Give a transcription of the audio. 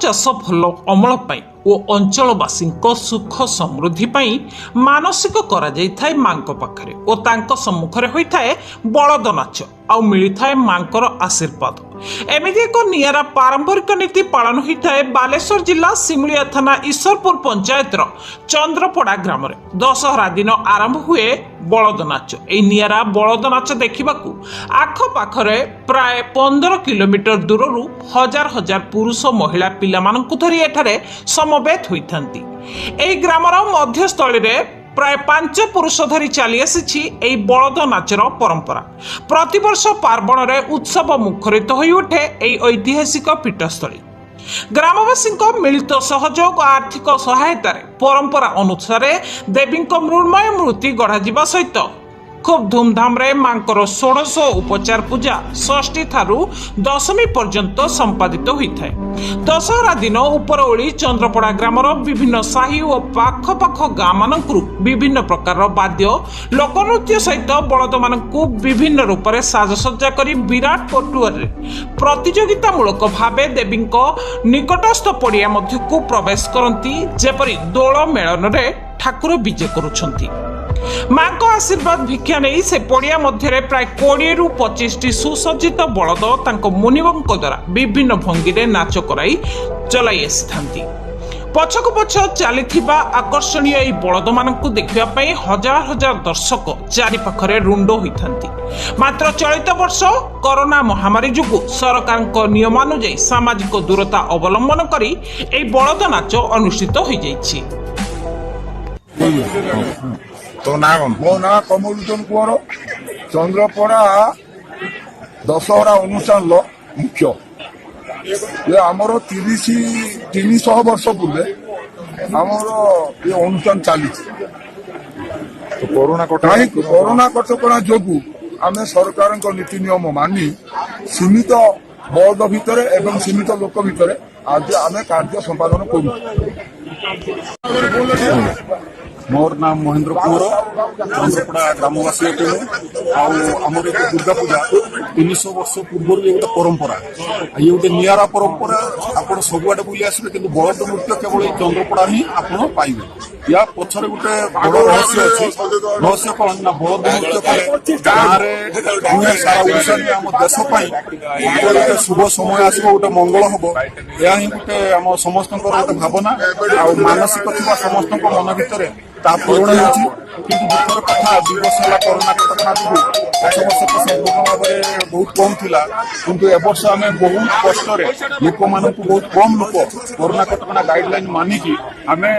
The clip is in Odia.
ଚାଷ ଭଲ ଅମଳ ପାଇଁ ଓ ଅଞ୍ଚଳବାସୀଙ୍କ ସୁଖ ସମୃଦ୍ଧି ପାଇଁ ମାନସିକ କରାଯାଇଥାଏ ମାଙ୍କ ପାଖରେ ଓ ତାଙ୍କ ସମ୍ମୁଖରେ ହୋଇଥାଏ ବଳଦ ନାଚ ଆଉ ମିଳିଥାଏ ମାଙ୍କର ଆଶୀର୍ବାଦ। ଏମିତି ଏକ ନିଆରା ପାରମ୍ପରିକ ନୀତି ପାଳନ ହୋଇଥାଏ ବାଲେଶ୍ୱର ଜିଲ୍ଲା ସିମୁଳିଆ ଥାନା ଈଶ୍ୱରପୁର ପଞ୍ଚାୟତର ଚନ୍ଦ୍ରପଡ଼ା ଗ୍ରାମରେ। ଦଶହରା ଦିନ ଆରମ୍ଭ ହୁଏ ବଳଦ ନାଚ। ଏହି ନିଆରା ବଳଦ ନାଚ ଦେଖିବାକୁ ଆଖପାଖରେ ପ୍ରାୟ 15 କିଲୋମିଟର ଦୂରରୁ ହଜାର ହଜାର ପୁରୁଷ, ମହିଳା, ପିଲାମାନଙ୍କୁ ଧରି ଏଠାରେ ସମବେତ ହୋଇଥାନ୍ତି। ଏହି ଗ୍ରାମର ମଧ୍ୟସ୍ଥଳୀରେ ପ୍ରାୟ 5 ପୁରୁଷ ଧରି ଚାଲି ଆସିଛି ଏହି ବଳଦ ନାଚର ପରମ୍ପରା। ପ୍ରତିବର୍ଷ ପାର୍ବଣରେ ଉତ୍ସବ ମୁଖରିତ ହୋଇଉଠେ ଏହି ଐତିହାସିକ ପୀଠସ୍ଥଳୀ। ଗ୍ରାମବାସୀଙ୍କ ମିଳିତ ସହଯୋଗ ଓ ଆର୍ଥିକ ସହାୟତାରେ ପରମ୍ପରା ଅନୁସାରେ ଦେବୀଙ୍କ ମୃଣ୍ମୟ ମୂର୍ତ୍ତି ଗଢ଼ାଯିବା ସହିତ ଖୁବ୍ ଧୁମଧାମରେ ମାଙ୍କର ଷୋଡ଼ଶ ଉପଚାର ପୂଜା ଷଷ୍ଠୀ ଠାରୁ ଦଶମୀ ପର୍ଯ୍ୟନ୍ତ ସମ୍ପାଦିତ ହୋଇଥାଏ। ଦଶହରା ଦିନ ଉପରଓଳି ଚନ୍ଦ୍ରପଡ଼ା ଗ୍ରାମର ବିଭିନ୍ନ ସାହି ଓ ପାଖ ପାଖ ଗାଁମାନଙ୍କରୁ ବିଭିନ୍ନ ପ୍ରକାରର ବାଦ୍ୟ, ଲୋକନୃତ୍ୟ ସହିତ ବଳଦମାନଙ୍କୁ ବିଭିନ୍ନ ରୂପରେ ସାଜସଜ୍ଜା କରି ବିରାଟ ପଟୁଆରରେ ପ୍ରତିଯୋଗିତାମୂଳକ ଭାବେ ଦେବୀଙ୍କ ନିକଟସ୍ଥ ପଡ଼ିଆ ମଧ୍ୟକୁ ପ୍ରବେଶ କରନ୍ତି, ଯେପରି ଦୋଳ ମେଳନରେ ଠାକୁର ବିଜେ କରୁଛନ୍ତି। ମାଙ୍କ ଆଶୀର୍ବାଦ ଭିକ୍ଷା ନେଇ ସେ ପଡ଼ିଆ ମଧ୍ୟରେ ପ୍ରାୟ 20ରୁ 25ଟି ସୁସଜ୍ଜିତ ବଳଦ ତାଙ୍କ ମୁନିବଙ୍କ ଦ୍ୱାରା ବିଭିନ୍ନ ଭଙ୍ଗୀରେ ନାଚ କରାଇ ଚଲାଇ ଆସିଥାନ୍ତି। ପଛକୁ ପଛ ଚାଲିଥିବା ଆକର୍ଷଣୀୟ ଏହି ବଳଦମାନଙ୍କୁ ଦେଖିବା ପାଇଁ ହଜାର ହଜାର ଦର୍ଶକ ଚାରିପାଖରେ ରୁଣ୍ଡ ହୋଇଥାନ୍ତି। ମାତ୍ର ଚଳିତ ବର୍ଷ କରୋନା ମହାମାରୀ ଯୋଗୁଁ ସରକାରଙ୍କ ନିୟମାନୁଯାୟୀ ସାମାଜିକ ଦୂରତା ଅବଲମ୍ବନ କରି ଏହି ବଳଦ ନାଚ ଅନୁଷ୍ଠିତ ହୋଇଯାଇଛି। ତୋ ନାଁ କଣ? ମୋ ନାଁ କମଲଲୋଚନ କୁଅଁର। ଚନ୍ଦ୍ରପଡ଼ା ଦଶହରା ଅନୁଷ୍ଠାନର ମୁଖ୍ୟ। ଏ ଆମର 300 ବର୍ଷ ପୂର୍ବେ ଆମର ଏ ଅନୁଷ୍ଠାନ ଚାଲିଛି। ତ କରୋନା କଟକଣା କାହିଁକି କରୋନା କଟକଣା ଯୋଗୁଁ ଆମେ ସରକାରଙ୍କ ନୀତି ନିୟମ ମାନି ସୀମିତ ବଳଦ ଭିତରେ ଏବଂ ସୀମିତ ଲୋକ ଭିତରେ ଆଜି ଆମେ କାର୍ଯ୍ୟ ସମ୍ପାଦନ କରୁଛୁ। ମୋର ନାମ ମହେନ୍ଦ୍ର କୁଅଁର, ଚନ୍ଦ୍ରପଡ଼ା ଗ୍ରାମବାସୀ ଅଟେ ମୁଁ। ଆଉ ଆମର ଏ ଦୁର୍ଗା ପୂଜା 300 ବର୍ଷ ପୂର୍ବରୁ ଇଏ ଗୋଟେ ପରମ୍ପରା, ଇଏ ଗୋଟେ ନିଆରା ପରମ୍ପରା। ଆପଣ ସବୁଆଡେ ବୁଲି ଆସିବେ, କିନ୍ତୁ ବଳଦ ନୃତ୍ୟ କେବଳ ଏଇ ଚନ୍ଦ୍ରପଡ଼ା ହିଁ ଆପଣ ପାଇବେ। ୟା ପଛରେ ଗୋଟେ ବଡ ରହସ୍ୟ ଅଛି। ରହସ୍ୟ କଣ ନା, ବଳଦ ନୃତ୍ୟ କଲେ ଗାଁରେ ନୁହେଁ, ସାରା ଓଡ଼ିଶା ନୁହେଁ, ଆମ ଦେଶ ପାଇଁ ଗୋଟେ ଶୁଭ ସମୟ ଆସିବ, ଗୋଟେ ମଙ୍ଗଳ ହବ। ଏହା ହିଁ ଗୋଟେ ଆମ ସମସ୍ତଙ୍କର ଗୋଟେ ଭାବନା ଆଉ ମାନସିକ ଥିବା ସମସ୍ତଙ୍କ ମନ ଭିତରେ ତାହା ପୂରଣ ହେଉଛି। କିନ୍ତୁ ଦୁଃଖର କଥା, 2 ବର୍ଷ ହେଲା କରୋନା କଟକଣା ଯୋଗୁଁ ଗତ ବର୍ଷ ତ ସମ୍ପୂର୍ଣ୍ଣ ଭାବରେ ବହୁତ କମ ଥିଲା। କିନ୍ତୁ ଏ ବର୍ଷ ଆମେ ବହୁତ କଷ୍ଟରେ ଲୋକମାନଙ୍କୁ, ବହୁତ କମ ଲୋକ, କରୋନା କଟକଣା ଗାଇଡଲାଇନ ମାନିକି ଆମେ